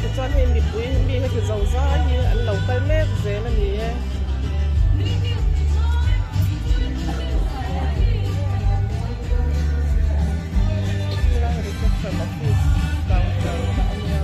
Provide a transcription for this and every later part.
Tichuan hei mipui mi heti zo zai hi an lo kal mek zel a ni e. Helai reception office counter kha a nia.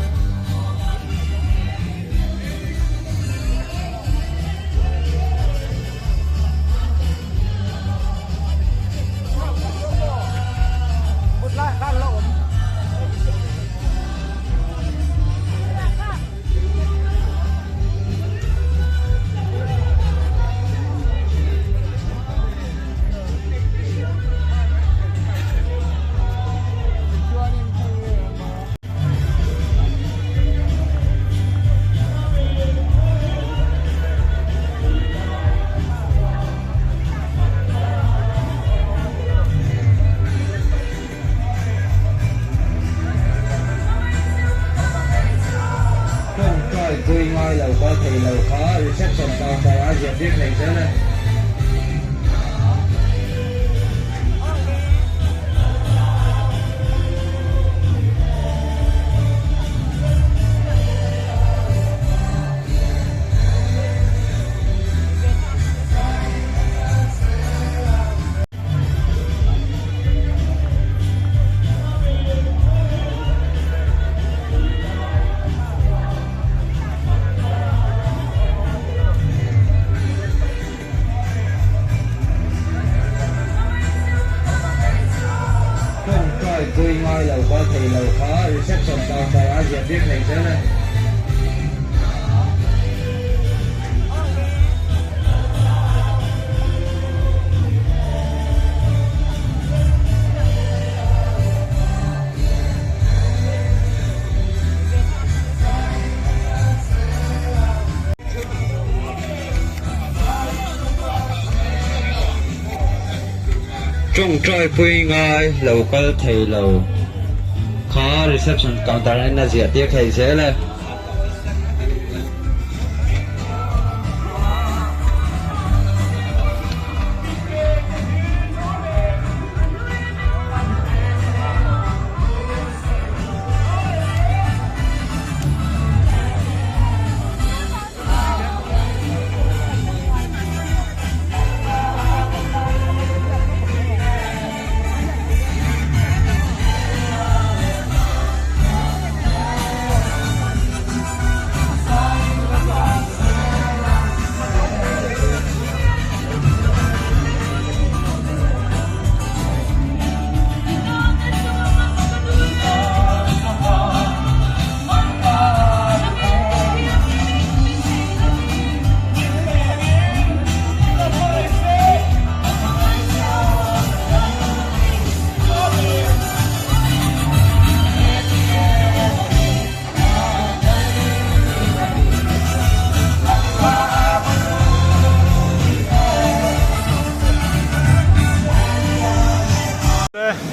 Tawngtai pui ngai lo kal thei lo kha reception counter a ziah tir thei zel e. Tawngtai pui ngai lo kal thei lo kha reception counter a ziah tir thei zel e. Tawngtai pui ngai lo kal thei lo kha reception counter en a ziah tir thei zel e.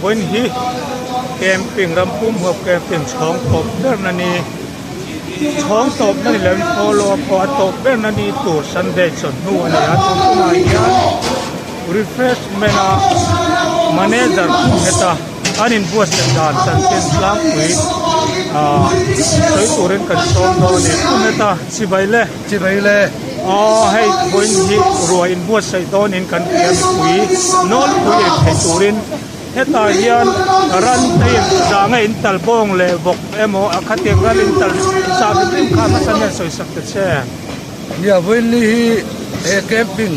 Vawiin hi camping ram pum huap camping chhawng tawp ber na ni chhawng tawp na ni lovin follow up pawh a tawp ber na ni tur sunday chawhnu a ni a tun tumah hian refreshment a manager heta an inbuatsaih dan chanchin tlangpui ah sawi turin kan sawm dawn a ni pu heta chibai le chibai le aw hei vawiin hi ruai inbuatsaih dawnin kan hria mipui nawlpui ei thei turin hetah hian ran te in zanga in tal bawng leh vawk emaw a khatiang ran in tal zah hrim hrim kha hmasa hian sawisak ta che. Nia vawiin ni hi he camping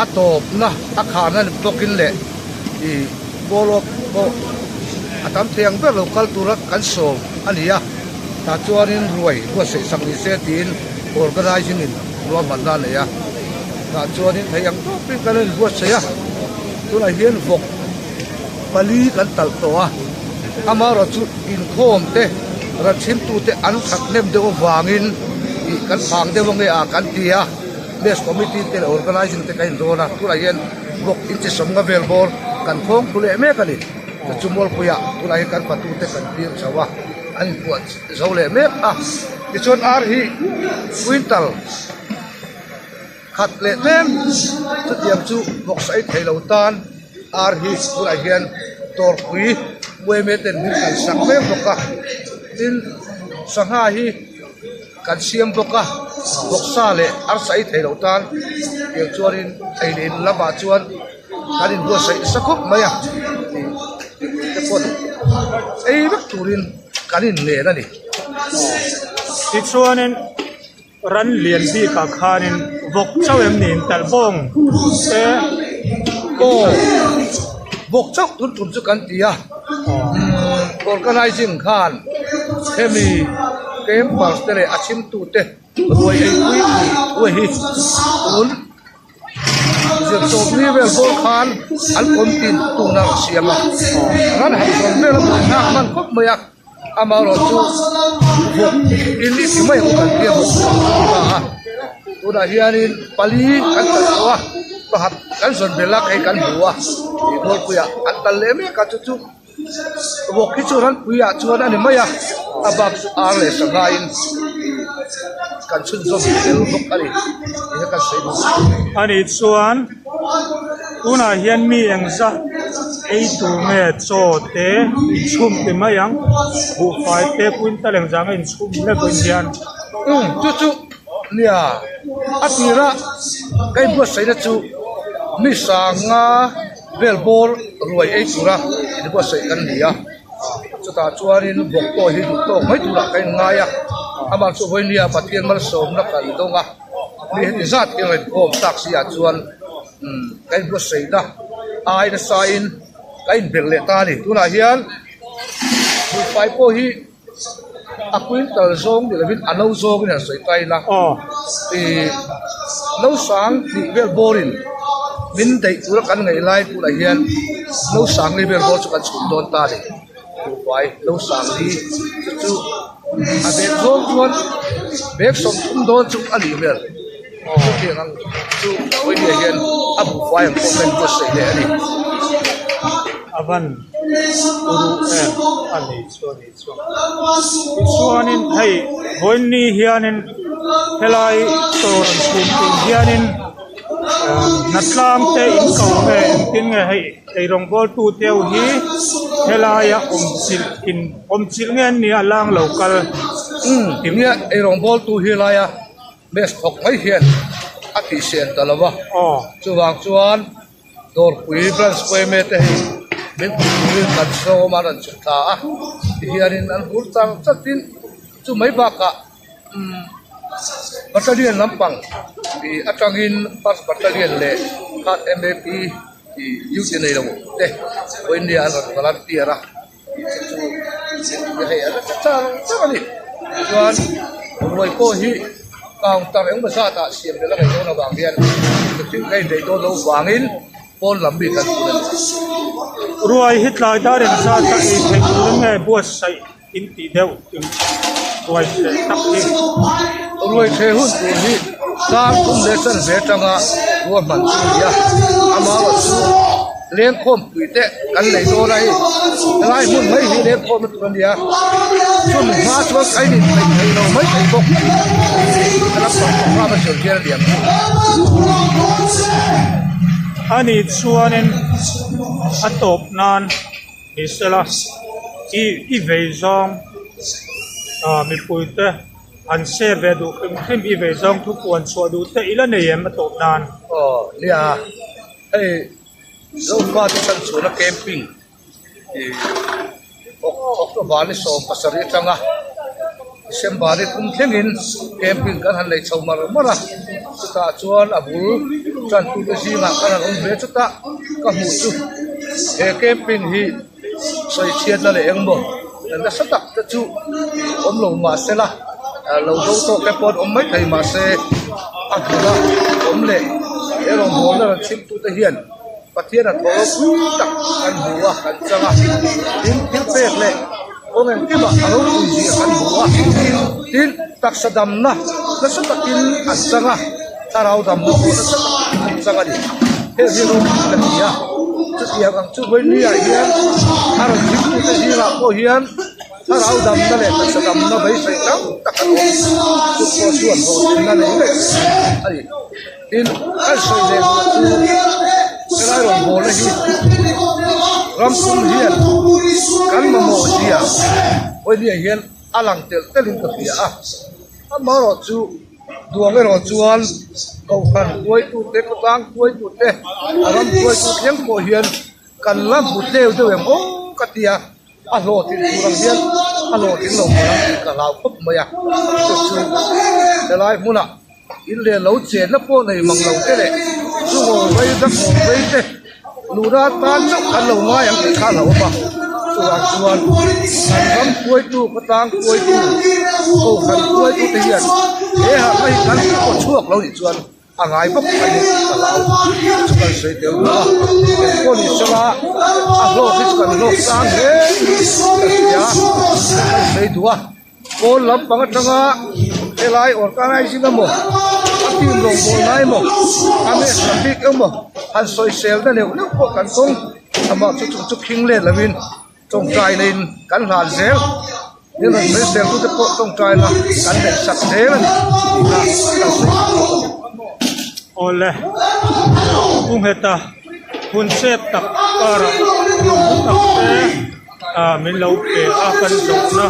a tawpna a kharna ni bawkin leh ih bawlawk pawh a tam thei ang ber lo kal tura kan sawm a ni a tah chuanin ruai buatsaih sak ni se tiin organizing in ruahmanna a nei a tah chuanin thei ang tawpin kan rawn buatsaih a tunah hian vawk pali kan talh tawh a amaherawhchu inkhawm te ran chhimtute an khat hnem deuh avangin ih kan phang deuh ange ah kan ti a. Base committee te leh organizing te ka inrawn a, tunah hian vawk inchi sawmnga vel bawr kan khawng thu leh mek a ni. Chu chu Mualpuiah tunah hian kan fatu te kan tir chho a, an inpuah zo leh mek a. Tichuan ar hi quintal khat leh tlem chutiang chu vawk sawi thei lo tan ar hi tunah hian tawrpui uaime ten min kalsak mek bawk a, tin. Sangha hi kan siam bawk a, vawksa leh arsa ei theih loh tan tiang chuanin ei leh in lamah chuan kan inbuatsaih nasa khawp mai a tih te pawn ei vek turin kan inlen a ni. Tichuanin ran lian bikah khanin vawk chauh em ni intalh bawng te aw vawk chauh tun tum chu kan ti a organizing khan hemi campers te leh a chhimtu te ruai ei pui pui hi tun Zirtawpni vel pawh khan an kawmtin tun a rawn siam a, ran han zawn vel a buai nghak hman khawp mai a, amaherawh chu vawk in i ti mai ang kan tia vawk chu an ti ta a, tunah hianin pali kan talh tawh a, pakhat kan zawn belh a hei kan hmu a, ih Mualpuiah an talh leh mek a chu chu vawk hi chu ranpuiah chuan a ni mai a, a bak chu ar leh sangha in kan chhunzawm tel bawk a ni tih kan sawi bawk. A nih chuan tunah hian mi engzat ei tur nge chaw te inchhum ti mai ang buhfai te quintal engzah nge inchhum hle pawhin hian. Umm chu chu nia a tira ka inbuatsaihna chu mi sanga. Vel bawr ruai ei tura inbuatsaih kan ni a, chutah chuanin vawk pawh hi duh tawk mai turah ka inngai a, amah chu vawinia Pathian malsawmna kan dawng a, mi heti zat hi rawn khawm tak si ah chuan umm ka inbuatsaihna ai nasain ka inbelh leh ta a ni. Tunah hian buhfai pawh hi. A quintal zawng ni lovin a no zawngin an sawi ta ila ih no sang tih vel bawrin min daih tura kan ngaih lai tunah hian no sang li vel bawr chu kan chhun dawn ta a ni buhfai no sang li chu chu a bag zawng chuan bag sawmthum dawn chu a nih hmel chutiang ang chu vawiin hian a buhfai ang pawh kan buatsaih leh a ni. Uru em a ni chu a ni chuan tichuanin hei vawiinni hianin helai dawr an chhum tur hianin hnatlang te in ko nge engtin nge hei eirawng bawl tu te ho hi helaia awm chilh in awm chilh nge an nia lang lo kal. Umm nia eirawng bawl tu hi laia mess thawk mai hian a tihsen ta lo va chuvang chuan. Dawrpui branch pawimawh te hei min pui turin kan sawm a rawn chhuk thla a tihianin an bur char chatin chu mai bakah umm battalion lampang ih atangin first battalion leh third M_A_P ih duty nei lo te pawimawh an rawn volunteer a. Chu chu hei a la tha char char a ni. Chuan ruai pawh hi counter engemaw zat ah siam belh a ngaih dawn avang hian mihring ka inneih dawn loh vangin pawn lam mi kan tur a ni. Ruai hi tlai dar engzat a ei theih tur nge buatsaih in tih deuh in ruai thleh tak hi. Ruai thleh hun tur hi kar thum leh chanve atanga ruahman chu a ni a, amaherawhchu chu. Lengkhawm pui te kan nei dawn a hei helai hmun mai hi lengkhawm na tur a nia chumi hma chuan ka in inpeih thei lo mai thei bawk a lampang programme a sawi hian a liam chu. A nih chuanin a tawp nan ni sela i i vei zawng ah mipui te an share ve duh hrim hrim i vei zawng thu puan chhuah duh te i la nei em a tawp nan. Aw nia. Hei Zofa te chan chhuna camping ih October ni 17 atanga December ni thum thlengin camping kan han nei chho mar mar a, chutah chuan a bul tantute zingah kan han awm ve chutah ka hmuh chu he camping hi sawichhiatna leh engmaw nasa tak te chu awm lo mahsela lo do tawk te pawh an awm mai thei mahse a hmuna awm leh he rawngbawlna rawn chhimtute hian Pathian a thaw ropui tak kan hmu a kan chang a tin thil pek leh kawng engkimah a ropui zia kan hmu a tin taksa damna nasa takin an chang a thlarau damna pawh nasa takin an chang a ni heng hi ropui ka ti a chutiang ang chu vawinia hian a rawn thingtute zingah pawh hian thlarau damna leh taksa damna beisei tam tak an awm chu pawh chuan hlawhtlinna nei vek a ni tin kan sawi leh duh chu helai rawngbawlna hi ram pum hian kan mamawh zia vawinia hian. a lang telh telhin ka hria a, amaherawh chu duang erawh chuan kohhran hruaitute khawtlang hruaitute a ram hruaitu thleng pawh hian kan la hmu tleu deuh em aw ka ti a, a hlawhtlin tur ang hian a hlawhtling lo mai ang tih ka hlau khawp mai a, chu chu helai hmunah in leh lo chenna pawh nei mang lo te leh chu ngawl vei dak ngawl vei te luhna atan chauh kan lo ngai ang tih kha a lo awm a, chuvang chuan kan ram hruaitu khawtlang hruaitu kohhran hruaitu te hian he harhna hi kan pawh chhuak lo nih chuan a ngai bawk a ni ka hlau chu kan sawi tel duh a engpawh ni sela a hlawk hi chu kan hlawk tlang hle ka hria kan sawi duh a. Pawn lampang atanga helai organizing emaw a team rawngbawlna emaw a match lam bik emaw han sawisel na neuh neuh pawh kan tawng amah chu chung chu khing let lovin tawngtai neiin kan hlan zel min rawn sawisel tute pawh tawngtai na kan neih sak zel a ni tih kha kan sawi duh bawk a ni. Awle Pu Ngheta hun chep tak karah lung tak te ah min lo pe a kan zawhna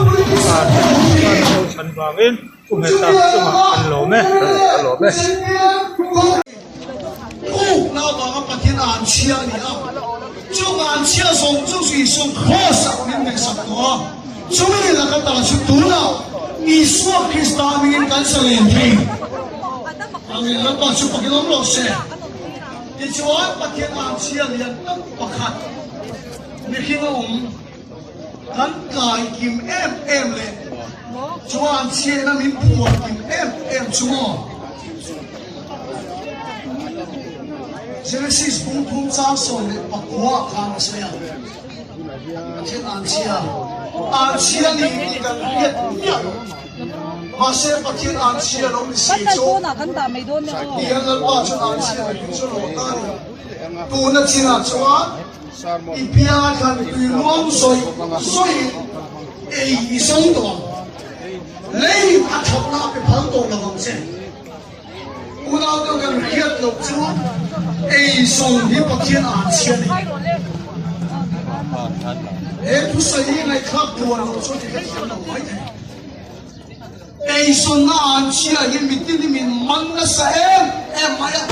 ah te kan lo chhan vangin Pu Ngheta chungah kan lawm e. Kan lawm e. Pukna avanga Pathian a an chhia a ni a, chung a an chhia zawng zawng chu Isua Kraws ah min ngaihsak tawh a, chumi laka ta chu tunah Isua Krista hmingin kan zalen thei. Amen. Lalpa chu pakin awm rawh se. Tichuan Pathian a an chhia lian tak pakhat. Mihring a awm kan tlai kim em em leh chuan chhiatna min phuar kim em em chu maw? Genesis bung thum chang 19 ah khan a sawi a, Pathian an chhia, an chhia ni tih kan hriat miah lo. Mahse Pathian an chhia lo ni si chu tihian Lalpa chuan an chhia mihring chu lo ta a ni. Tuna chinah chuan I bianga thlan tui ruang sawi sawiin ei i zawng tawh ang. Lei a thawkna a pe phal tawh lo ang che. Unau deuh kan hriat loh chu ei zawng hi Pathian a han chhia ni. He thusawi hi ngaihthlak duan loh chu ti ka thiam lo mai thei. Ei zawnna a han chhia hi mitin hi min man nasa em em mai a.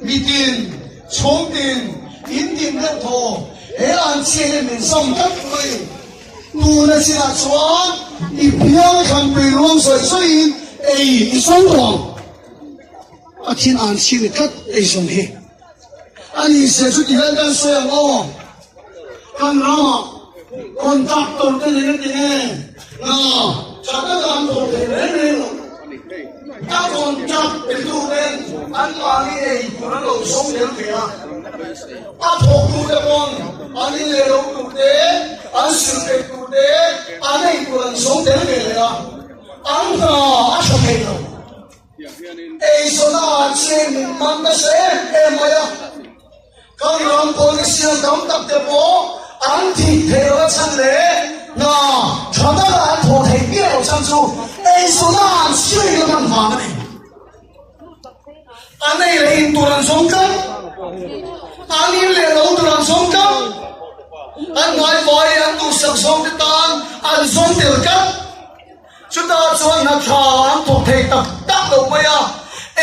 Mitin, chhungtin, in din deuh thaw, he an chhia hian min zam tlat mai. Tuna chinah chuan i biang thlanpui ruang sawi sawiin ei i zawng tawh ang. A thin an chhia ni tlat ei zawng hi. A ni se chu tihian kan sawi ang aw. Kan ramah contractor te nen a ti nge na tha taka an thawk thei reng reng lo. A contract pe tu ten an mahni ei tur an lo zawng tel ve a, a thawk tu te pawn an in leh lo tur te, an sil peih tur te, an ei tur an zawng tel ve leh a, an hna a tha thei lo. Eizawn a chian min man nasa em em mai a. Kan ram politician tam tak te pawh an thih theih loh a chhan leh hna tha taka an thawh theih miah loh chhan chu eizawnna an sawi lam an vang a ni. An ei leh in tur an zawng tlat, an in leh lo tur an zawng tlat, an hmaifai an duhsak zawng te tan an zawng tel tlat. Chutah chuan hna tha an thawk thei tak tak lo mai a,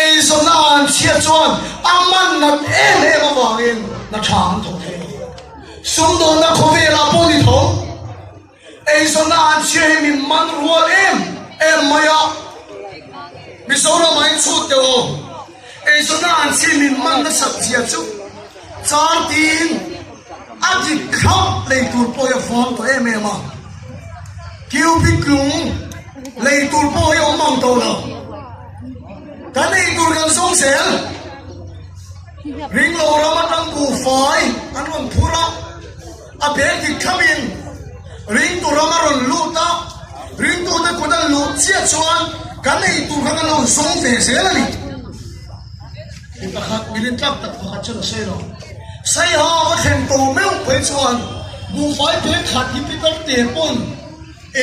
eizawnna an chhiat chuan a man nat em em avangin hna tha an thawk thei lo. Sumdawnna khawvelah pawh ni tho, eizawnna an chhia hi min man rual em em mai a, Mizoram ah in chhut deuh aw, eizawnna an chhia min man nasat zia chu char tiin a dik thlap lei tur pawh hi a vang tawh em em a. Cubic lung lei tur pawh hi awm ang tawh lo. Kan ei tur kan zawng zel. Ringlo ram atang buhfai an rawn phur a, a bag dik thlapin ringtu ram a rawn lut a, ringtute kut an luh chiah chuan kan ei tur kha kan lo zawng ve zel a ni. Mi pakhat mirin tlak tak pakhat chuan a sawi lo. Saiha va thlen tawh meuh phei chuan buhfai bag khat hi pitar te pawn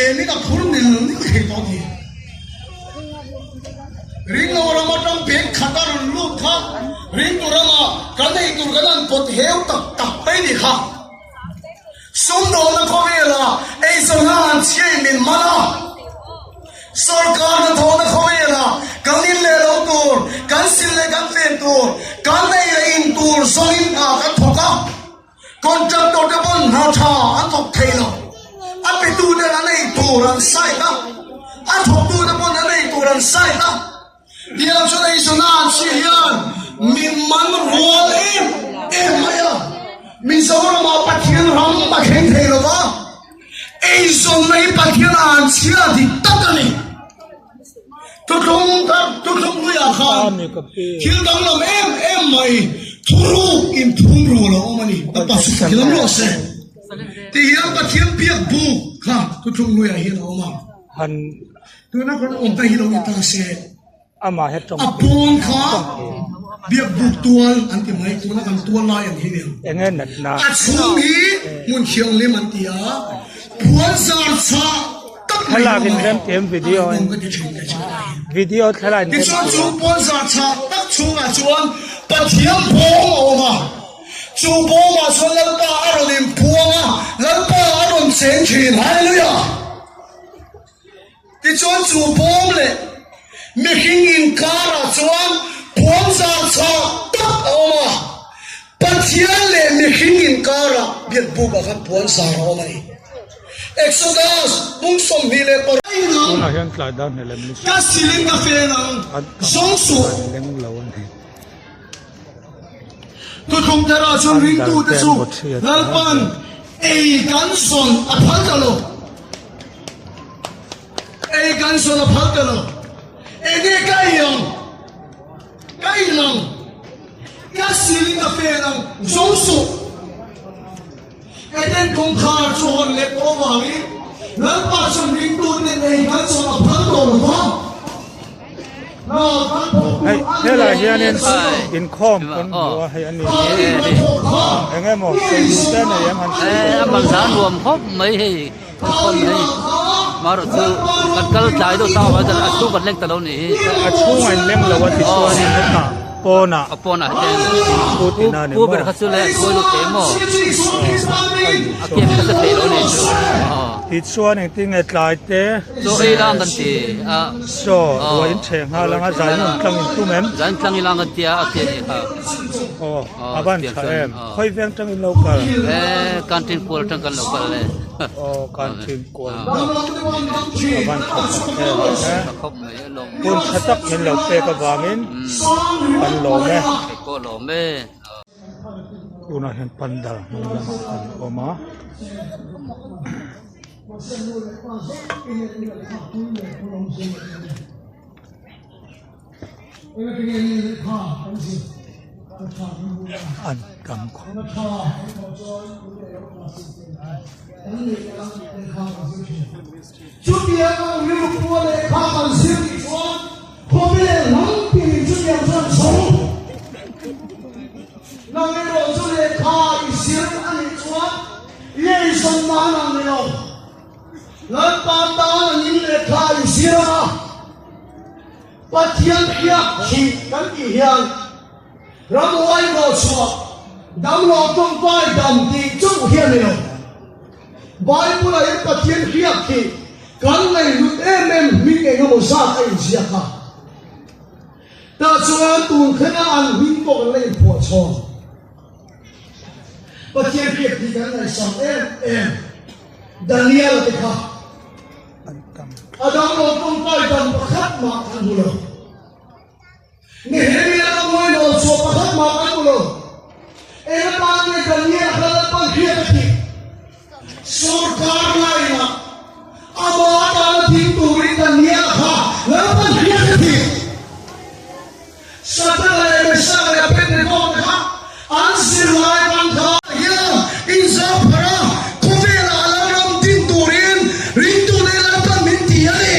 emin a phur nil nil thei tawh a ni. Ringlo ram atang bag khat a rawn lut kha ringtu rama kan ei tur kan han pawt heu tak tak mai ni kha. Sumdawlna khawvela eizawnna han. anchhiain min man a. Sorkar hnathawhna khawvelah kan in leh lo tur, kan sil leh kan fen tur, kan ei leh in tur zawngin hna kan thawk a. Contractor te pawn hna tha an thawk thei lo. A petu ten an ei tur an site a, a thawktu te pawn an ei tur an site a. Tiang chuan eizawn a an chhiah hian min man rual em em mai a. Mizoramah Pathian ram a thleng thei lo va, eizawnna hi Pathian a an chhiah dik tak a ni. Thuthlung thar thuthlung hluiah khan thil danglam em em mai thuruk inthum rual a awm a ni. Ka pasuk ka thilam rawh se. Tihian Pathian biak buk kha thuthlung hluiah hian a awm a. Tuna kan awm ta hi lo ni ta se, a pawn kha biak buk tual an ti mai, tuna kan tual lai ang hi nia. A chhung hi hmun thianghlim an ti a, puan zar chhah tak mai hi awm a, a awm ka ti thin ka chhiar lai hian. Tichuan chu puan zar chhah tak chhungah chuan Pathian bawm a awm a, chu bawmah chuan Lalpa a rawn inpuang a, Lalpa a rawn cheng thin. Hallelujah! Tichuan chu bawm leh mihring inkarah chuan puanzar chhah tak a awm a, Pathian leh mihring inkarah biakbukah khan puanzar a awm a ni. Exodus bung 26 Tunah hian tlai dar hne lem ni Ka silin ka fen ang zawng suh. Thuthlung therah chuan ringtute chu Lalpan ei kan sawn a phal ta lo. Ei kan sawn a phal ta lo. Enge ka ei ang? Ka in ang? Ka silin ka fen ang? Zawng suh. Eden kawngkhar chu hawn leh tawh avangin Lalpa chuan ringtute ei kan sawn a phal tawh lo va. Hei helai hianin inkhawm kan hmu a hei a ni hi eng emaw sawi te nei em han sawi a man zan nuam khawp mai hei inkhawm hei marawh chu kan kal tlai deuh ta a a chhung kan leng ta lo ni hi a chhung a inleng lo a tichuanin hetah pawnah a pawnah hian pu tina ni pu ber kha chu le a khawi lut thei maw a kem kha chu thei lo ni chu tichuan engtin nge tlai te chaw ei lang kan ti a Saw, ruai in chheh nghal anga zai nun tlang in tum em? Zai tlang ila ngan tia a pian ni kha. Aw, a van tha em. Khawi veng tang in lo kal? E, kantin kual tang kan lo kal le. Aw, kantin kual na. A van tha tak em e. Hun tha tak min lo pek avangin kan lawm e. Pawh lawm e. Tunah hian pandal hnung lamah kan awm a. An tam khawp. Leizawn nan ang ni lo. Lalpa tan an in lehkha i zir a, Pathian hriak thih kan tih hian ramhuai rawhchhuah, damlo tawngtai dam tih chauh hi a ni lo. Bible-ah hian Pathian hriak thih kan ngaihhlut em em hming eng emaw zat a inziak a. Tah chuan tun thlenga an hming pawh kan la inphuah chhawn. Pathian hriat tih kan ngaihsam em em Daniel te kha a damlo tawngtai dam pakhat mah kan hmu lo. Nehemia ram ngawi chhuah pakhat mah kan hmu lo. Eng atan nge Daniel kha Lalpan hriat a tih? Sorkar lainah amah atana ding turin Daniel kha Lalpan hriat a tih? Satana leh Messiah leh Abednego te kha an zirlai bang kha hian inzau phar a, khawvelah a lo ram din turin ringtu leh Lalpan min ti a ni.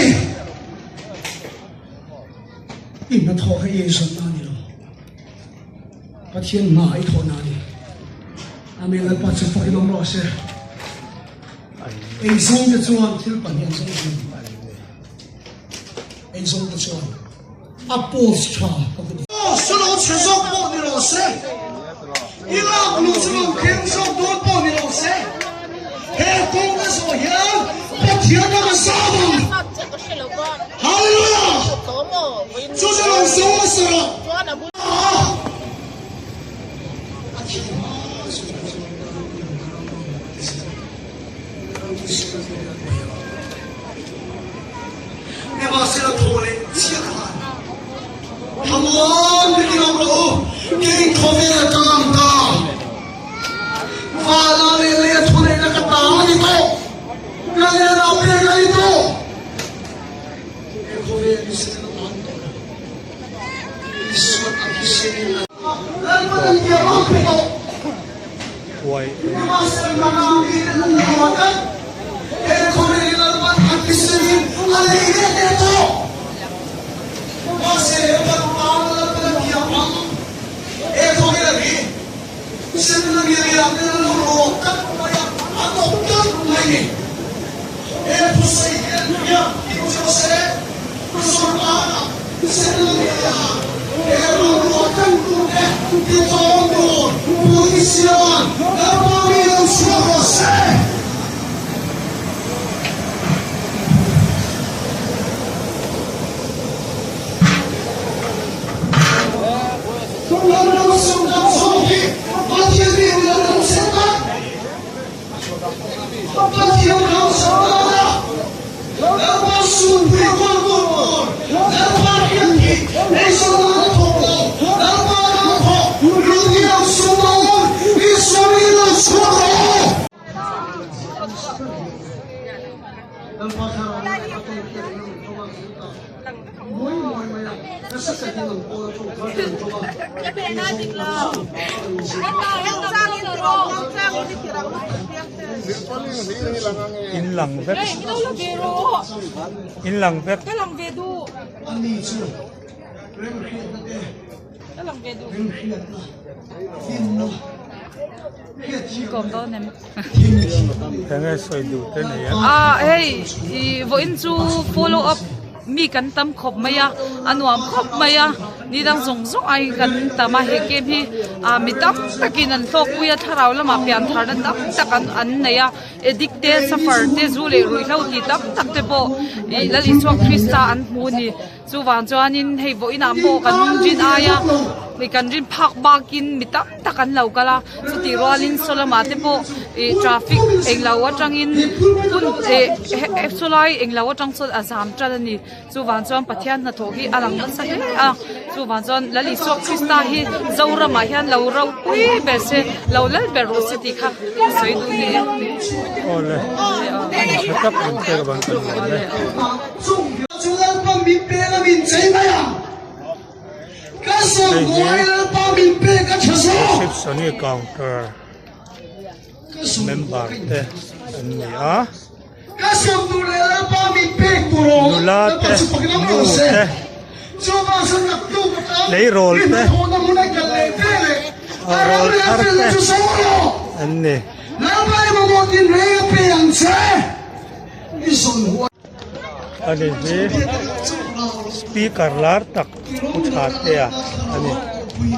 I hnathawh kha i eizawnna a ni lo, Pathian hna i thawhna a ni. Amen. Lalpa chu fakin awm rawh se. Eizawng te chuan thil pahnih an zawng thin. Eizawng te chuan. A post tha ka ti. Post chu lo chhe zawk pawh ni lo se, i lak luh chu lo keng zawk dawn pawh ni lo se, he kawng ka zawh hian Pathian. Pathian a ka zam ang. Hallelujah! Chu chu lo zawng hmasa rawh. A thi hma chu ka chuan ka ram in ka ram in ka ti zel. Ka ram chu ka ram in ka Nimahsela thaw leh chiah khan Thlamuan bikin awm rawh u, kei khawvel atang ang ta. Vala leh lei a thuneihna ka ta a ni tawh, ka hnenah pek a ni tawh. He khawvel hi sen a tan tawh lo. Isuan a thisen in a Lalpan an bia bak pe tawh. Nimahsela nana mite an la ruat a, he khawvel hi Lalpan a thisen in a lei leh leh tawh. Mahse he kan tan Lalpan a bia ang he khawvel hi Senna miriam te an lo rawk tak mai a, a tawp tak mai ni. He thusawi hian hian tih chu se, sorkara Senna miriam he ram ruah tan tur te ti tlawm tur politician Lalpa mi lo chhuak rawh se. In lang vek in lang vek Enge sawi duh te nei a? Ah hei ih vawiin chu follow up mi kan tam khawp mai a a nuam khawp mai a ni dang zawng zawng aiin kan tam a he game hi ah mi tam takin an hlawkpui a thlarau lamah pian tharna tam tak an an nei a addict te suffer te zu leh ruihhlo tih tam tak te pawh ih Lal Isua Krista an hmu a ni. Chuvang chuanin hei vawiinah pawh kan rin aia ih kan rin phak bakin mi tam tak an lo kal a chutih rualin saw lamah te pawh ih traffic englo atangin hun ih saw lai englo atang chuan a zam tan a ni chuvang chuan Pathian hnathawh hi a lang nasa hle a chuvang chuan Lal Isua Krista hi Zoramah hian lo ropui ber se lo lal ber rawh se tih kha ka sawi duh ni e. Awle tha tak an pek avang kan lawm e. Chu Lalpa min pek a min chei mai ang. Ka sawmhnuai Lalpa min pek a tha zawk. Reception counter member te an ni a. Ka sawm tur leh Lalpa min pek tur awm. Nula te, nu te, tleirawl te, rawl thar te an ni. Lalpa i mamawh tinreng a pe ang che. I sawmhnuai. Ani hi speaker lar tak pu tha te a ani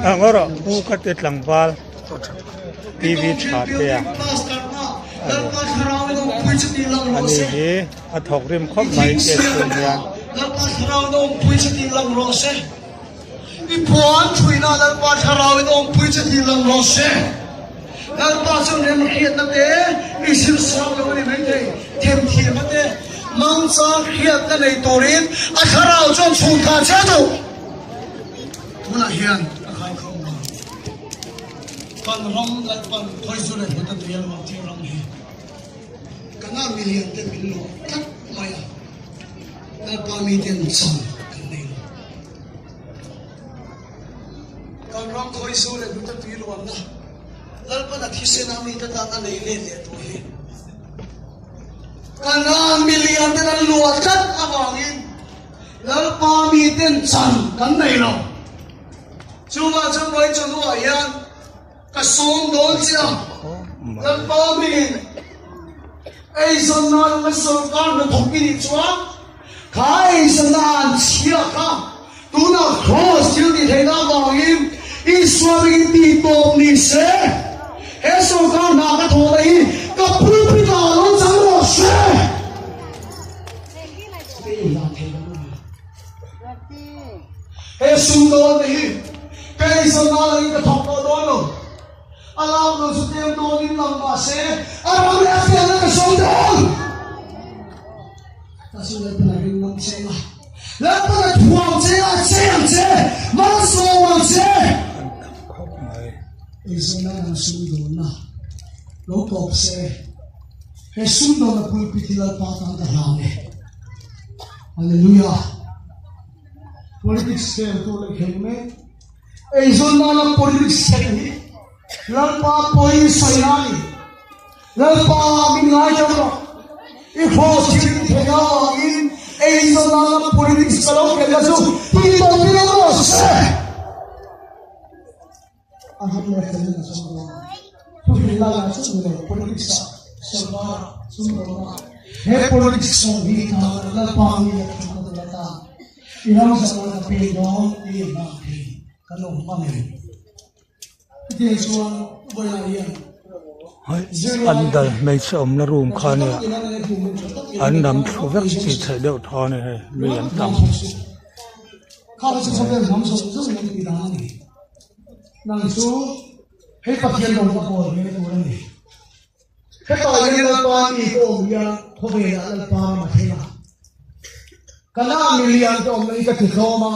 a ngaw rawh pu ka ti tlangval tv tha te a ani ani hi a thawk rim khawp mai che chhung hian. I puan thuina Lalpa thlarauin awmpui che tih lang rawh se. Lalpa chuan remhriatna te, i zir sang lo a ni maithei, themthiamna te, mangchang hriatna nei turin a thlarau chuan chhun tha che duh. Tunah hian a khaikhawm lo. Kan ram Lalpan khawizu leh hmuta tui a luang tir ram hi kan ah milian te min luah tlat mai a, Lalpa miten chan kan nei lo. Kan ram khawizu leh hnuta tui luanna Lalpan a thisen a mite tan a nei let leh tawh hi. Kanaan milian ten an luah tlat avangin Lalpa miten chan kan nei lo. Chuvang chuan vawiin chawhnuah hian Ka sawm dawn che a, Lalpa hmingin eizawnna lama sorkar hnathawk i nih chuan kha eizawnna an chhia kha tunah Kraws thil tih theihna avangin Isua hmingin tih tawp ni se, he sorkar hna ka thawhna hi ka pulpit ah lo chang rawh se. Sumdawn te hi ka eizawn na langin ka thawk tawh dawn lo. A lak lo chu tlem dawnin lang mah se a ram leh a fiahna ka sawi dawn. Ka chu Lalpan a ring ngam che a, Lalpan a thuam che a, a che ang che, malsawm ang che. Eizawnna lam sumdawnna lo tawp se, he sumdawnna pulpit hi Lalpa tan ka hlan e. Hallelujah. Politics khel tu leh khel mek. Eizawn nana politics thlen hi Lalpa pawi sawi na a ni. Lalpa min ngai deuh rawh. I cross thil i theih avangin eizawn nana politics ka lo khelh na chu tih tawp i lo rawh se. A ram leh fel na chuan dawn. Thuhrilh lai ah chuan ni lo politics ah sorkar ah sumdawnna ah he politics sawm hi dan Lalpa mi leh thutna tur atan I ram zahna ka pe dawn tih a hma thei kan awm hma ngei. Chutiang chuan vawiah hian An dal hmeichhe awmna room kha ania an lam thlu vek tih theih deuh thaw a ni hei mi an tam. Kha chu khawvel hnam zawng zawng an tih dan a ni. Nang chu hei Pathian rawn ka bawl ve na tur a ni. Hetah hian Lalpa mi te awm hian khawvelah Lalpa ram a thleng a. Kana milian te awmna hi ka ti tlawm a,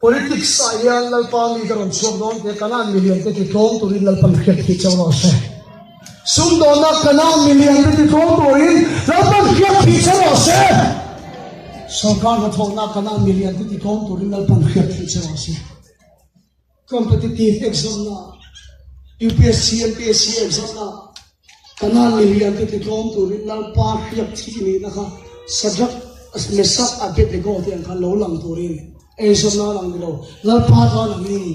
politics ah hian Lalpa mi ka rawn chhuak dawn tia Kana milian te ti tlawm turin Lalpan hriat thih chauh rawh se. Sumdawnna Kana milian te ti tlawm turin Lalpan hriat thih chauh rawh se. Sorkar hnathawhna Kana milian te ti tlawm turin Lalpan hriat thih chauh rawh se. Competitive exam na UPSC, MPSC exam na Kanan milian te titlawm turin Lalpa hriak thih nihna kha Sadrak, Mesak, Abednego te ang khan lo lang turin eizawn na lang nilo Lalpa tan angin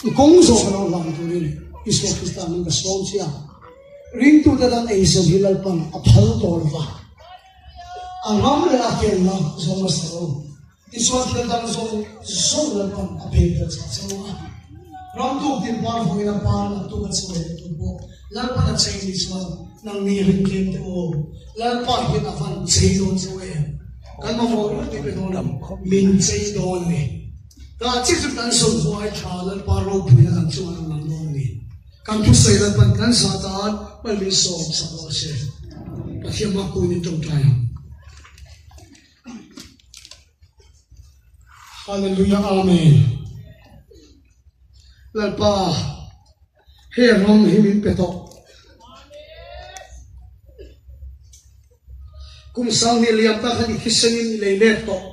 i kawng zawk a lo lang turin Isua Krista min ka sawm che a. Ringtute tan eizawn hi Lalpan a phal tawh lova a ram leh a felna zawng a sa lo. Tichuan thil dang zawng zawng Lalpan a pek belh chak chauh a. Ram tuk tin par vawngin a par lam tuk a chawi leh tur pawh Lalpan a chei ni chuan nangni rintlem te aw, Lalpa hian a van chei dawn chauh em? Kan mamawh reng tih pe dawn lo, min chei dawn a ni. Tah chiah chu kan sawn huai tha Lalpa ropuina kan chungah a lang dawn a ni. Kan thusawi Lalpan kan zah tan mal min sawm sak rawh se. Pathian hma kun in tawngtai ang. Hallelujah Amen Lalpa he ram hi min pe tawh kum sang ni liam ta khan i thisen in i lei let tawh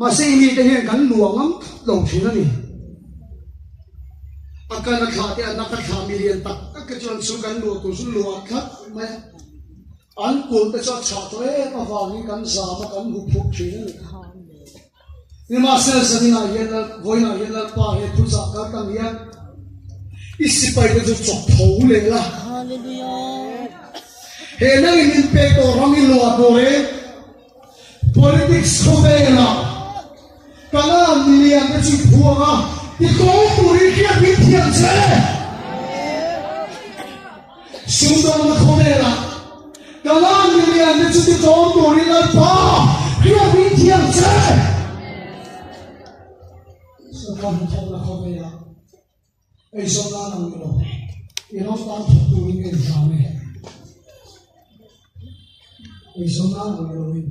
Mahse i mite hian kan luang ang thut lo thin a ni. A kan a thlah te a nak a thlah mi lian tak tak te chuan chu kan luah tur chu luah tlat mai a. An kulh te chu a chhah tawh em avangin kan zam a kan hu phurh thin a ni. Nimahsela zaninah hian Lal vawiinah hian Lalpa he thuchah kal tang hian i sipai te chu chawk tho leh la. He nangin min pek tawh ram i luah tur e. Politics khawvelah Kanan milian te chu phuang a, titawng turin hriat min thiam che. Sumdawnna khawvelah Kanan milian te chu titawng turin Lalpa hriat min thiam che. Sorkar hnathawkna khawvelah eizawn nan ang ni lo, i ram tan thawk turin ka inhlam e. Eizawn nan ang ni loin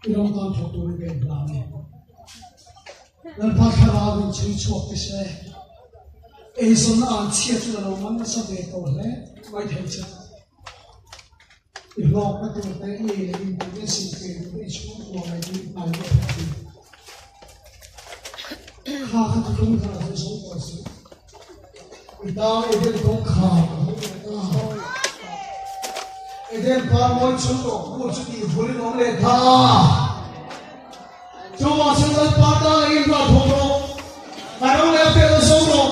i ram tan thawk turin ka inhlam e. Lalpa thlarau in chhui chhuak ti se, eizawnna an chhia chu a lo man nasa ve tawh hle mai thei che. I hlawkna tur te, i ei leh in tur te, silfel tur te, i chhungkua mai tur i hnai te thawk thin. Kha kha thuthlung thar a sawi tawh suh. I tang Eden kawngkhar a hawng leh ta. Eden par mawi chhung tawh kul chu tih vulin awm leh ta. Chuvang chuan Lalpa tana in ruah thawk rawh. A ro leh a pe lo zo rawh.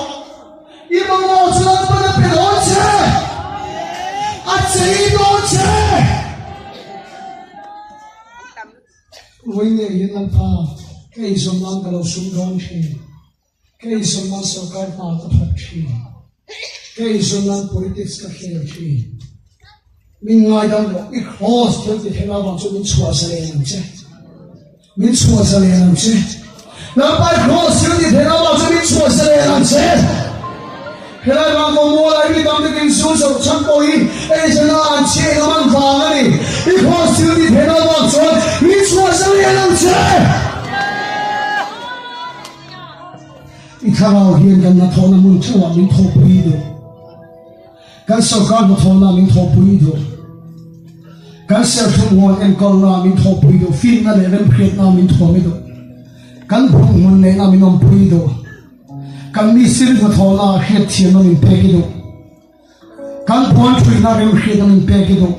I mamawh chu Lalpan a pe dawn che. A chei dawn che. Vawi ngei hian Lalpa, ka inzawm nan ka lo sum dawn thin. Ka inzawm nan sorkar hna ka thawk thin. Ka inzawm nan politics ka khel thin. Min ngaidam rawh, i cross thil ti theih avang chu min chhuah zalen ang che. Min chhuah zalen ang che. Lalpa i Kraws thil ti theihna avang chuan min chhuah zalen ang che. Helai vang pawh mual ah mi tam takin zu zawrh chhan pawh hi eizawnna an chhiah in a man vang a ni. I Kraws thil ti theihna avang chuan min chhuah zalen ang che. I thlarau hian kan hnathawhna hmun theuhah min thawhpui duh. Kan sorkar hnathawhna min thawhpui duh. Kan serthlum huan enkawlna min thawhpui duh. Finna leh remhriatna min thuam i duh. Kan buhhmun neihna min awmpui duh. Kan misiri hnathawhna hriatthiamna min pek i duh. Kan puan ṭhuihna remhriatna min pek i duh.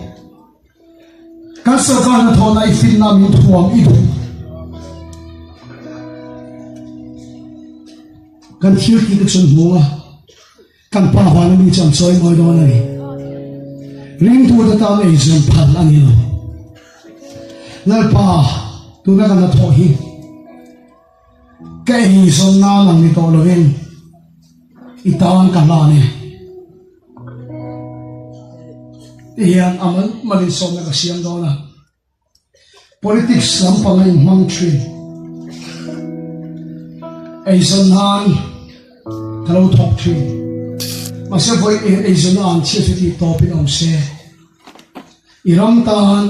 Kan sorkar hnathawhna i finna min thuam i duh. Kan thil tih te chu an hmu a. Kan Pa vana mi chu an chawi mawi dawn a ni. Ringtute tan eizawn phal a ni lo. Lalpa, tuna kan hnathawh hi ka eizawn nan ang ni tawh lovin i tan ka hlan e. Tihian a mal malin sawmna ka siam dawn a. Politics lampang a inhmang thin. Eizawn nan ka lo thawk thin. Mahse vawi eng eizawn a an chhiat chu tih tawpin awm se. I ram tan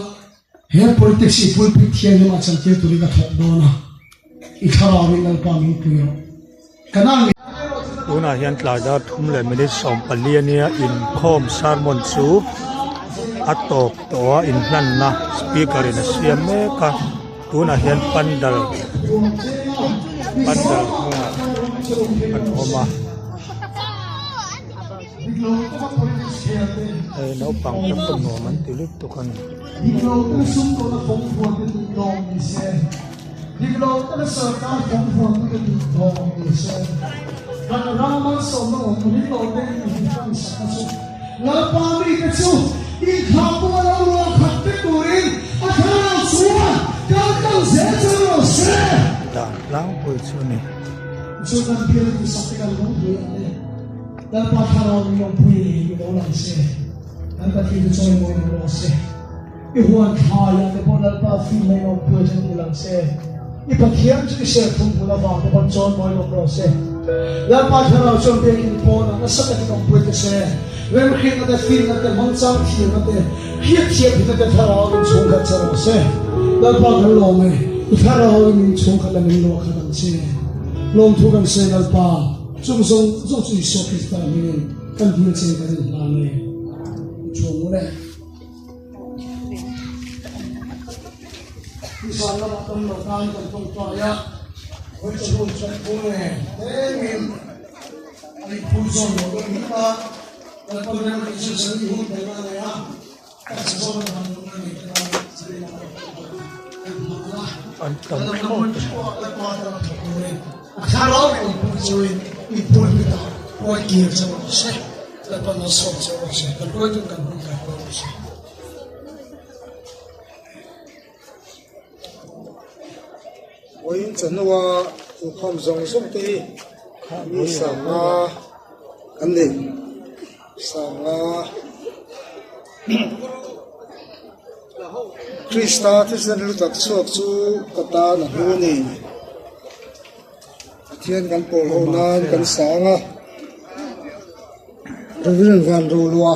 he politics i pulpit thianghlim ah chantir turin ka thawk dawn a. I thlarau in Lalpa min pui rawh. Tunah hian tlai dar thum leh minute 14 ania inkhawm sermon chu a tawp tawh a inhlanna speaker in a siam mek a tunah hian pandal pandal hnungah an awm a hei naupang te pawh nuam an ti lutuk a ni. Dik lo taka sarkar kawng huan te ka duh tawh ni se. Kan ram malsawmna awm ring lo te in hran sak a chu. Lalpa mite chu inthlah pawh a lo ruah khat vek turin a thlarau chuan kal kal zel chu rawh se. Dan tlangpui chu a ni. Chu kan bial duhsak te kan lungpui ang e. Lalpa thlarau min awmpui ni i lo lang se. Kan Pathian chu chawimawi lo rawh se. I huan thlaiah te pawh Lalpa fim leh lawmpuia chu hmu lang se. I Pathian chu i serthum hmun avang te pawn chawn mawi lawm rawh se. Lalpa thlarau chuan biakinn pawnah nasa takin awmpui ta se. Remhriatna te, finna te, hmangchang thiamna te, hriatthiam hina te thlarau in chhungkhat che rawh se. Lalpa kan lawm e, i thlarau in min chhungkhat la min luah khat ang che. Lawmthu kan sawi Lalpa, chung zawng zawng chu Isua Krista hmingin kan dil che kan inhlan e. I thu ang u le. Nizan lamah tam lo tan kan tawngtai a, vawi chhun chuan pu nge tlemin a nih phu zawn lo deuh hlim a, Lalpa ram tih chu zan i hun belh a nei a, taksa zawn a han awm a ni te tan zan lamah kan hmang a, An tam kan thlawt a ni. Lalpa tan a thawk turin a thlarau in pu chuin i pulpit ah huai kir che rawh se. Lalpa malsawm che rawh se, kan hruaitun kan hun kai rawh se. Vawiin chawhnua inkhawm zawng zawng te hi mi sanga an ni. Sanga Krista thisen hlu tak chhuak chu ka tan a hlu a ni. Pathian kan pawl ho nan kan sang a, Reverend Van Rolua.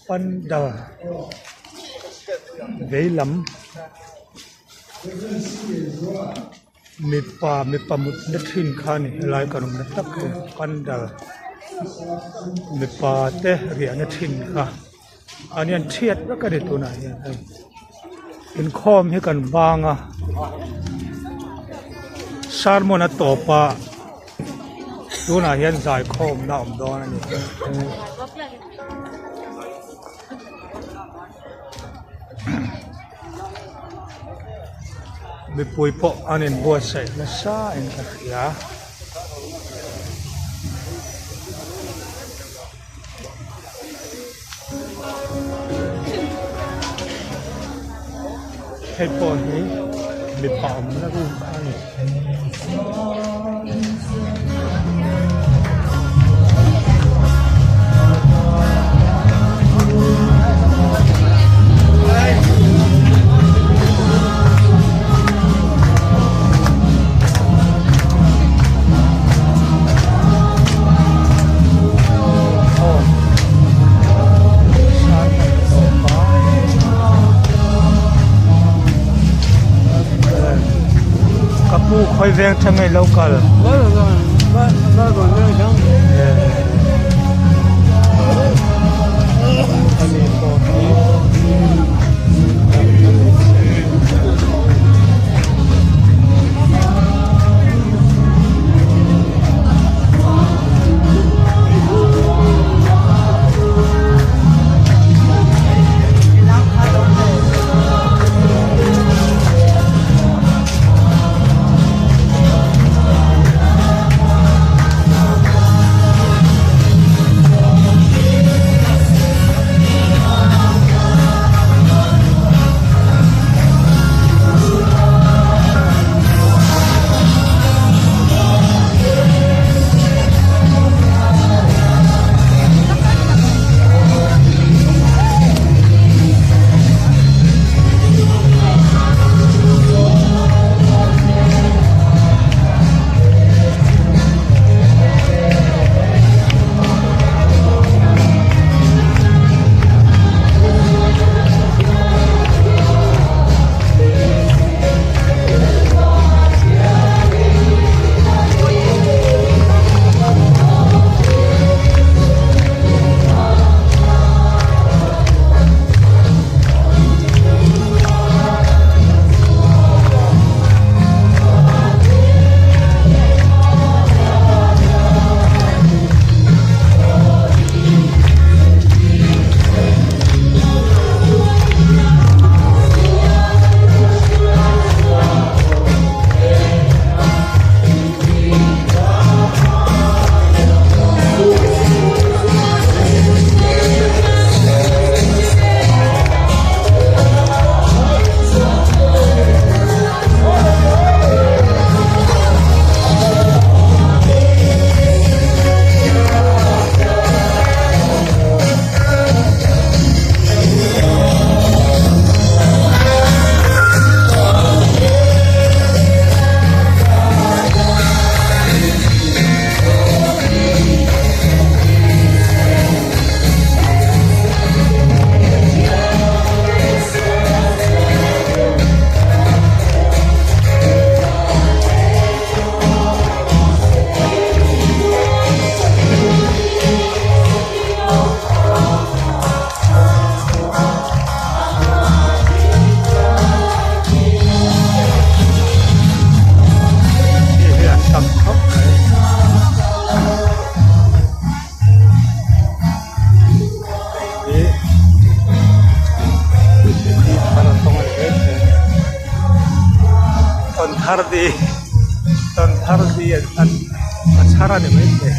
Pandal veilam mipa mipa mutna thin kha a ni helai kan awmna tak hi pandal mipa te riahna thin kha an hian thiat vek a ni tunah hian hei inkhawm hi kan vang a sermon a tawp a tunah hian zaikhawmna a awm dawn a ni. Mipui pawh an inbuatsaih nasa in ka hria. Hei pawh hi mipa awmna room a ni. Ka pu khawi veng tha nge lo kal ani pawh hi A chhar a ni maithei.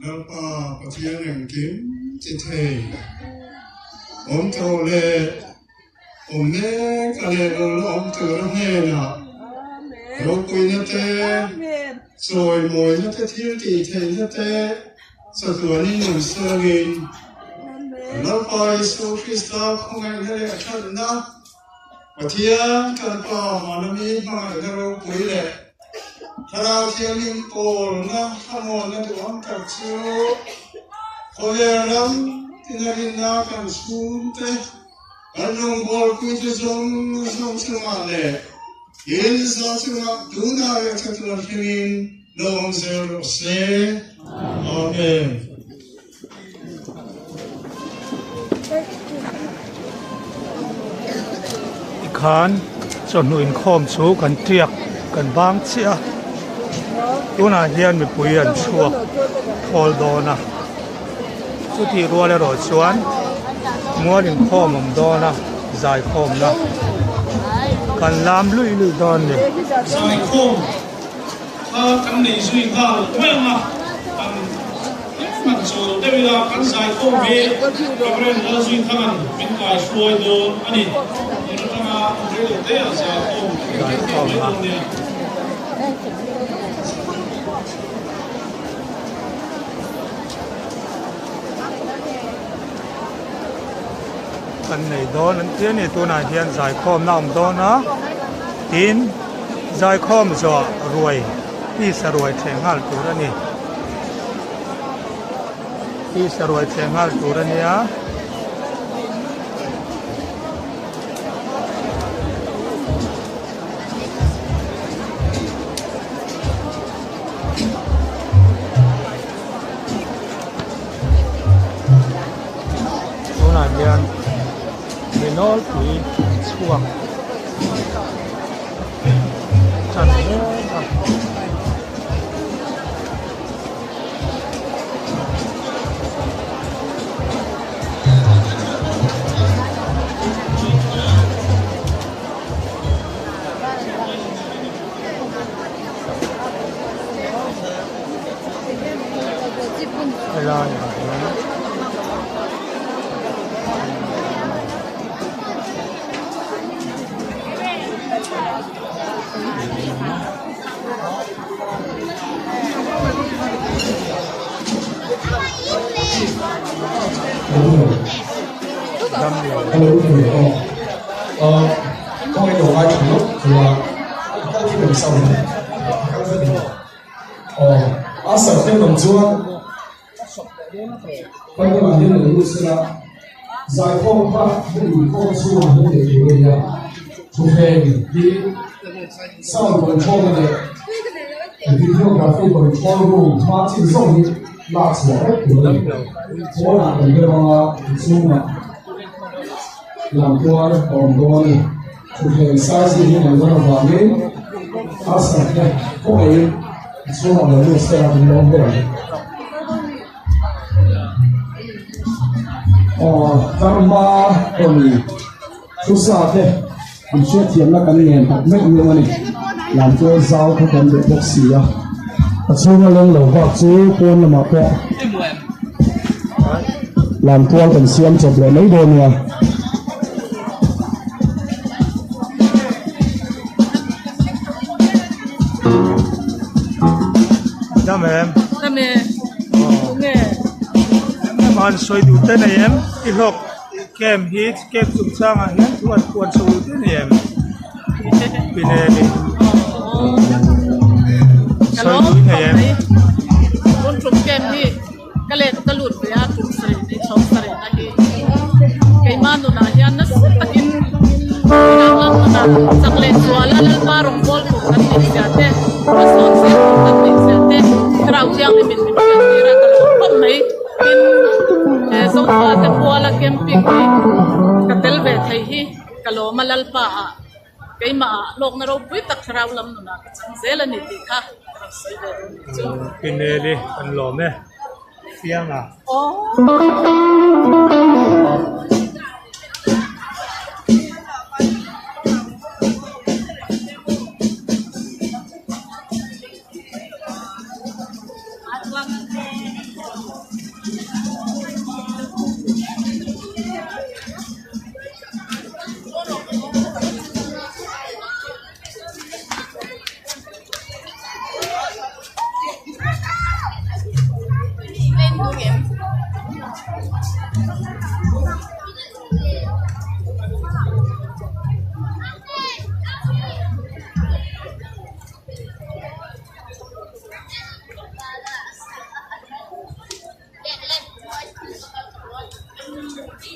Lalpa Pathian engkim ti thei awm tawh leh awm mek a leh lo la awm tur a hnenah ropuina te, chawimawina te, thil tih theihna te chatuanin awm selangin Lalpa Isua Krista khawngaihna leh thatna Pathian kan Pa vana mi hmangaihna ropui leh Thlarau Thianghlim pawlna thlamuanna duhawm tak chu khawvel ram tina rinna kan chhungte, kan rawngbawlpuite zawng zawng chungah leh in za chungah tunah leh chatuan thlengin lo awm zel rawh se. Amen. Tikhan chawhnu inkhawm chu kan tiak kan bang chiah a, tunah hian mipui an chhuak thawl dawn a, chutih rual erawh chuan mual inkhawm awm dawn a zaikhawmna kan lam luih luih dawn a ni. Zaikhawm kha kan nei zui nghal mai ang a, kan hman chawl deuh ila kan zaikhawm hi Reverend Lalzuithanga'n min kaihruai dawn a ni. Tun atanga reilo te ah zaikhawm kan nei mai dawn nia. Kan nei dawn an ti a ni tunah hian zaikhawmna a awm dawn a tin zaikhawm zawh ruai tisa ruai thleh nghal tur a ni tisa ruai thleh nghal tur a nia. Tunah hian mi nawlpui an chhuak tan mek a. Helai ah hian Dam em? Dam e. Tunge? An sawi duh te nei em? I hlawk camp hi camp chungchangah hian thu an puan chho duh te nei em? Pineli. Sawi duh i nei em? Tun tum camp hi Ka let ka lut ve a tum sarih ni chho sarih na hi keimah nunah hian nasa takin midang lam nunah chak leh zuala Lalpa rawngbâwl tur kan nih zia te, hmasawn zel tur kan nih zia te Thlarau Thianghlim in min hriat tir a ka lo khawp mai. Tin, he Zofa te puala camping hi ka tel ve thei hi ka lawm a Lalpa ah. Keimah hlawkna ropui tak thlarau lam nunah ka chang zel a ni tih kha ka rawn sawi ve dawn nih chu. Pineli kan lawm e. Fianga.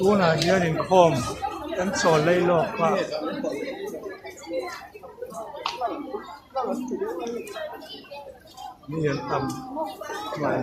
Tunah hian inkhawm kan chawl lei lawk a. Mi an tam mai.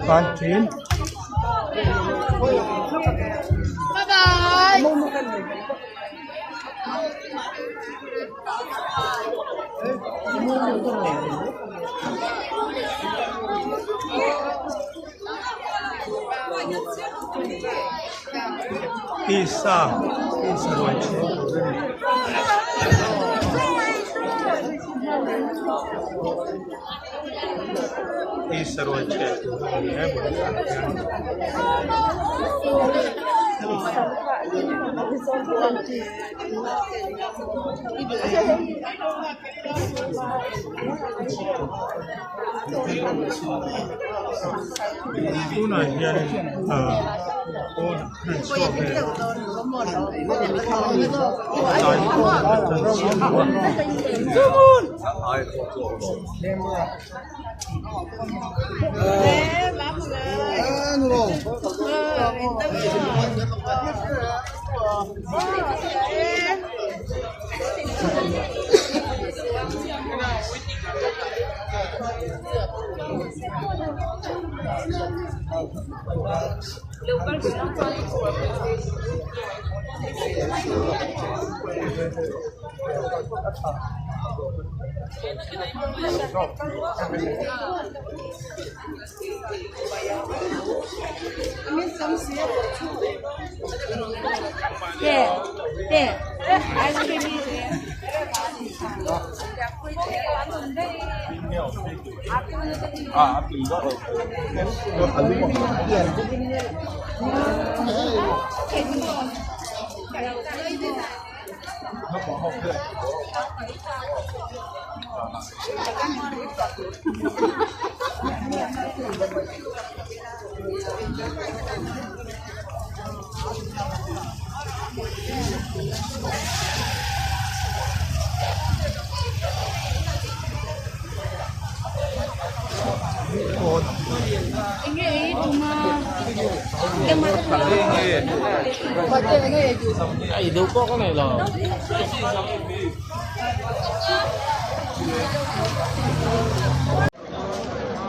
Canteen. Tisa tisa ruai chhung tur a ni. Tisa ruai chheh tur a ni e bul ah hian. Tunah hian ah pawn an chhuak leh tlai pawh a tan chiam lo a.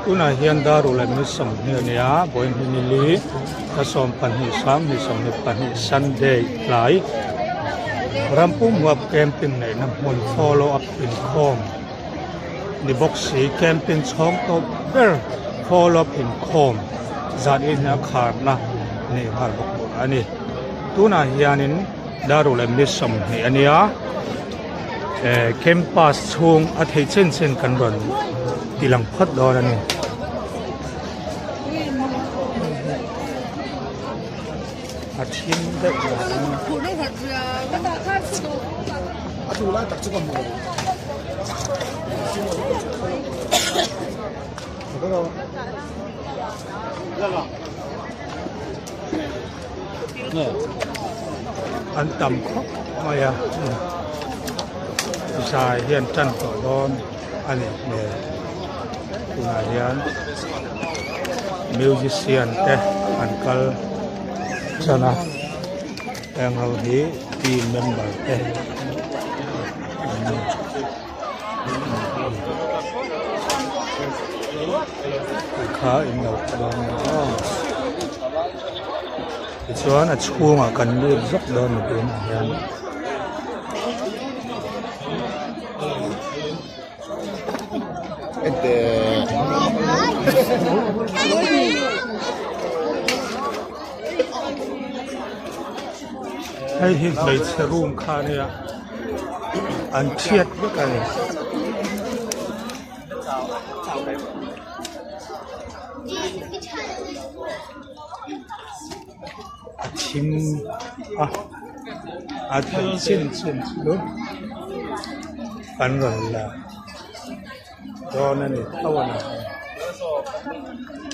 Tunah hian dar ulh leh 20 a ni a vawiin hi nili a 12 sang 22 Sunday tlai rampum huap camping neihna hmun follow up inkhawm ni bawk si camping chhawng tawp ber follow up inkhawm zan in a kharna nei nghal bawk tur a ni tunah hianin dar ulh leh 20 a ni a. Eh campus chhung a theih chen chen kan rawn ti lang phawt dawn a ni. A thim deuh An tam khawp mai a zai hian tan tawh dawn a nih hmel tunah hian musician te an kal tan a heng ho hi team member te an ni. Tih kha in lo hre dawn nia aw. Tichuan a chhungah kan lut zawk dawn ni tunah hian. Hei hi hmeichhe room kha a nia an thiat vek a ni. A thim a a theih chin chin chu an rawn la dawn a ni tho a ni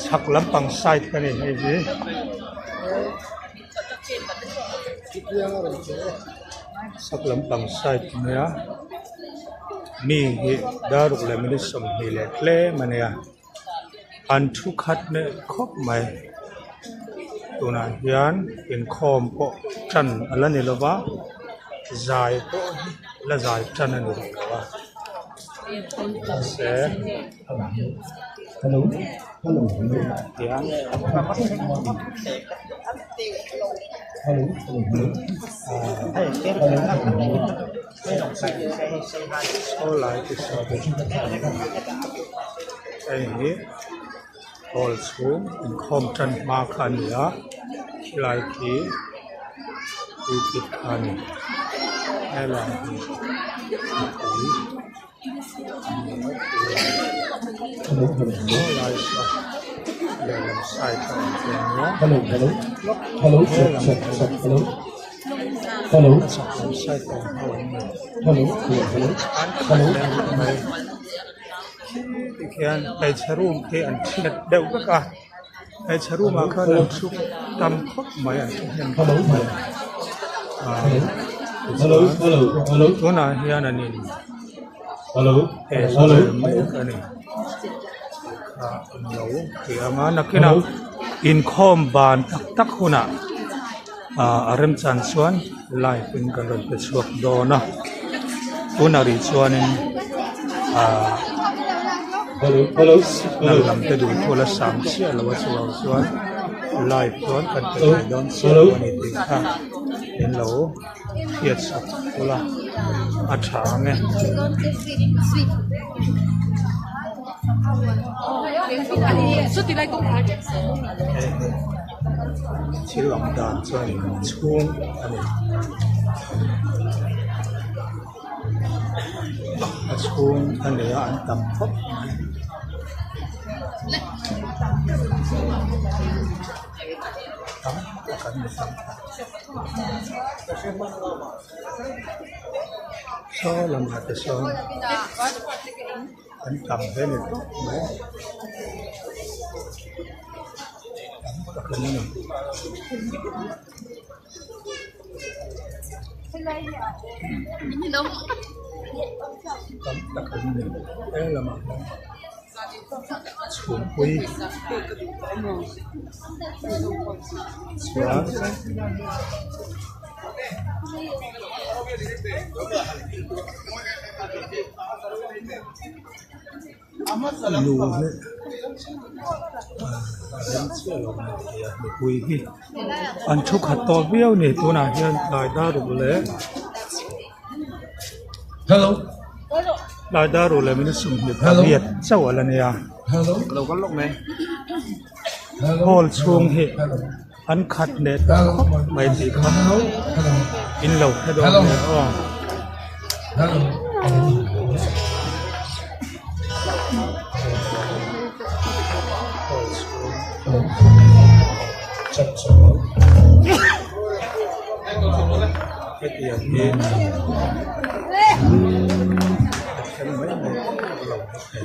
chhak lampang side ka ni hei hi. Chhak lampang side nia mi hi dar ruk leh minute 20 leh tlem a nia. An thu khat leh khawp mai tunah hian inkhawm pawh tan a la ni lo va zai pawh hi la zai tan a ni rih lo a mahse tunah hian ahh. Saw lai te saw hei hi hall chhung inkhawm tan hma kha a ni a khilai khi pulpit kha a ni helai hi mipui saw lai saw lehlam side a awm te a nia helam. A chak lam side awm ho an ni an khat leh ngawt mai tikhian hmeichhe room khi an thiat deuh vek a hmeichhe room ah khan an thu tam khawp mai an thu hnem khawp mai ah tichuan tunah hian an in he mek a ni kha an lo ti ang a nakinah inkhawm ban tak tak hunah. Ah a remchan chuan live in kan rawn pe chhuak dawn a tunah rih chuanin ah signal lam te duh thu la sang chiah lo a chuvang chuan live chuan kan pe thei dawn chiah lo a ni tih kha min lo hriat sak ula a tha ang e. Thil awm dan chuan chhung a ni a chhung a ni a an tam khawp mai tam tak an ni tam tak saw lamah te sawn. An tam hle ni tawp mai tam tak an ni. Tam tak an ni he lamah hian chhumpui chuan. Nu hi a rem chiah lo mai thei a mipui hi an thu khat tawh viau a ni tunah hian tlai dar ruk leh tlai dar ruk leh minute 28 chauh a la nia hall chhung hi. An khat leh ta khawp mai tih kha in lo hre dawn nia aw. Hetiang hi a then mai mai lo thei.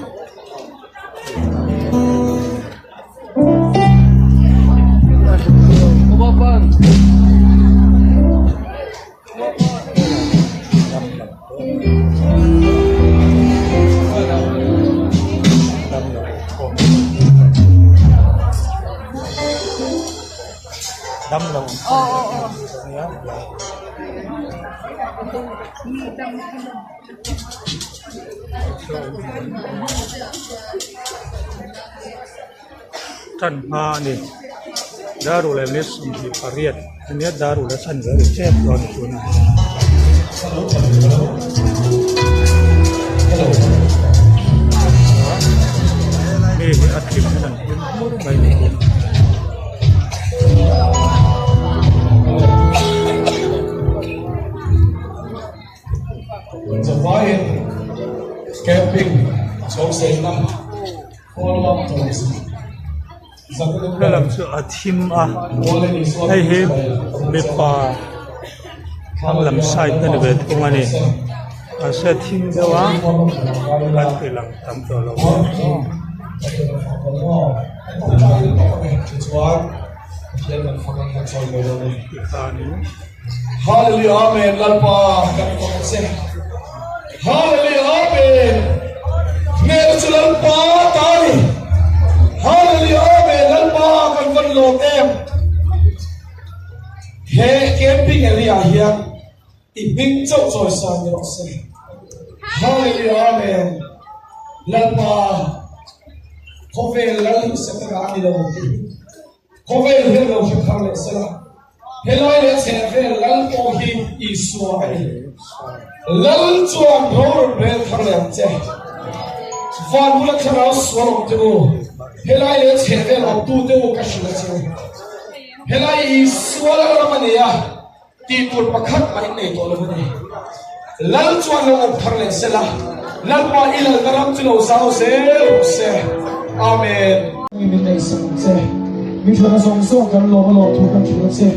Damlo. Tan hma a ni dar ruk leh minute 28 ania dar ruk leh chanve a ri tep dawn a ni tunah hian. Mi hi a thim hian an hlim hmur mai ni. Zavaiin camping chhawmseina follow up He lam chu a thim a hei hi mipa thlang lam side a ni ve thung a ni mahse a thim deuh a kan ti lang tam tawh lo ang. Hallelujah Amen Lalpa kan fak a che Hallelujah Amen Hmel chu Lalpa ta ni Hallelujah Amen Lalpa kan van lawm em He camping area hian i hming chauh chawi sa ni rawh se Hallelujah Amen Lalpa khawvel lal hi setana a ni lo tih Khawvel hian lo hre thar leh sela, helai leh chhehvel Lal pawh hi Isua a ni. Lal chuan ro rawn rel thar leh ang che. Van bula thlarau sual awm te u, helai leh chhehvel awmtu te u ka hrilh a che u. Helai Isua lal ram a ni a, tih tur pakhat mah in nei tawh lo a ni. Lal chuan lo awm thar leh sela, Lalpa i lalna ram chu lo zau zel rawh se. Amen. Min neihsak ang che. Mi thana zawng zawng kan lawm a lawm thu kan hrilh a che.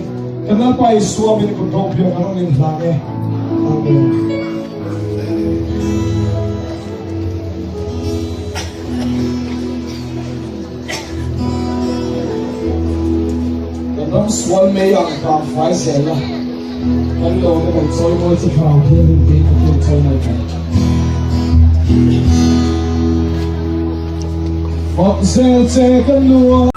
Kan Lalpa Isua min kut ropui a kan rawn inhlang e. Amen. Kan ram sual mei ang kang fai zel a, kan lawm a kan chawi mawi chu thlarau thianghlim tiin Pathian chawi mai kan. Fak zel che kan nuam.